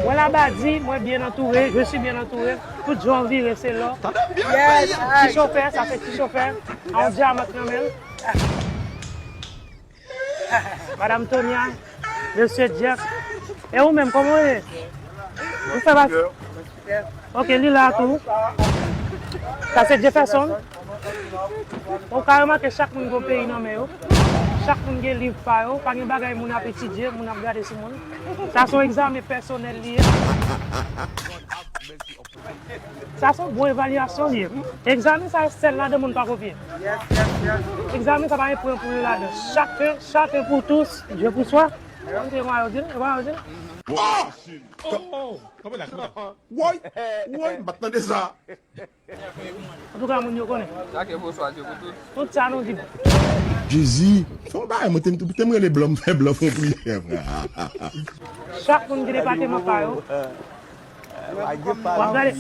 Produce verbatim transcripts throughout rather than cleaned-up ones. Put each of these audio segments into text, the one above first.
Mwen laba di, mwen byen antoure, je suis bien entouré. Tout jan w vire, se lò. Ti chofè, sa se ti chofè. A yon dyaman nan men l. Madam Tonya, Mesye Jeff. E ou menm, kòman w ye? Ou fè pa... Ok, li la tou. Sa se Jefferson. Ou ka remake chak moun gen yon peyi nan men yo. Chak moun gen liv pa yo. Pa gen bagay moun ap etidye, moun ap gade sou moun. Sa se yon egzamen pèsonèl li ye. Sa se yon bon evalyasyon li ye. Egzamen sa yo sèl ladan moun pa kopye. Egzamen sa pa gen pwen pou yo ladan. Chacun, chacun pour tous, Dieu pour soi. E pa yo di l, e pa yo di l. Woy! Woy! M pa t tande sa. Antouka, moun yo konnen. Chacun pour soi, Dieu pour tous. Tout sa nou di. Jezi, fè yon bagay, mwen te, te m rele blan, m fè blan fè yon priyè, frè. Chak moun gen depatman pa yo. W ap gade,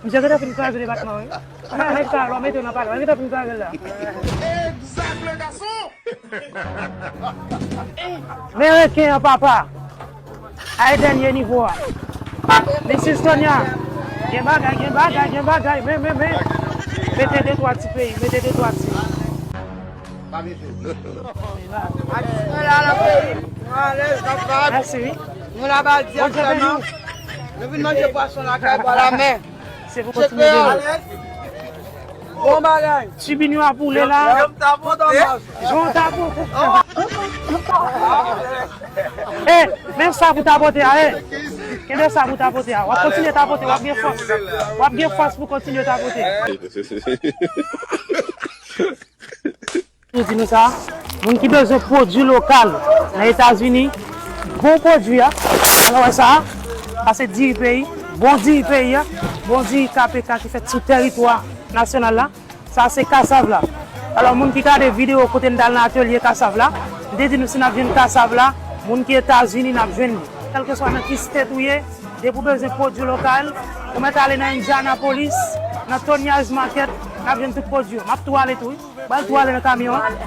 misye gentan fin kraze depatman, wi. Nèg sa, w ap mete w nan palè, w gentan fin kraze l la. Egzak, le gason! Men reken an, papa. Ay dènye nivo a. Misis Tonya. Gen bagay, gen bagay, gen bagay. Men, men, men. Mete de twa ti peyi, mete de twa ti. Mèsi, wi. Nou laba di aktyèlman. Nou vin manje pwason lakay bò lamè. Se pou kontinye de. Bon bagay. Tibinyo ap woule la. Jan w ta pote. E, men sa pou tapote a, e. Kenbe sa pou tapote a. W ap kontinye tapote, w ap gen fòs. W ap gen fòs pou kontinye tapote. Tou di nou sa, moun ki bezwen pwodui lokal nan Etazini, bon pwodui a, alò wè sa, sa se diri peyi, bon diri peyi a, bon diri K P K ki fèt sou tèritwa nasyonal la, sa se kasav la. Alò moun ki gade videyo kote m t al nan atelye kasav la, m te di nou si n ap jwenn kasav la, moun ki Etazini n ap jwenn li. Kèlkeswa nan ki state ou ye, depi w bezwen pwodui lokal, ou mèt ale nan Indianapolis, nan Tonya's Market, n ap jwenn tout pwodui yo. M ap tou ale tou, wi. Ba l tou ale nan kamyon an.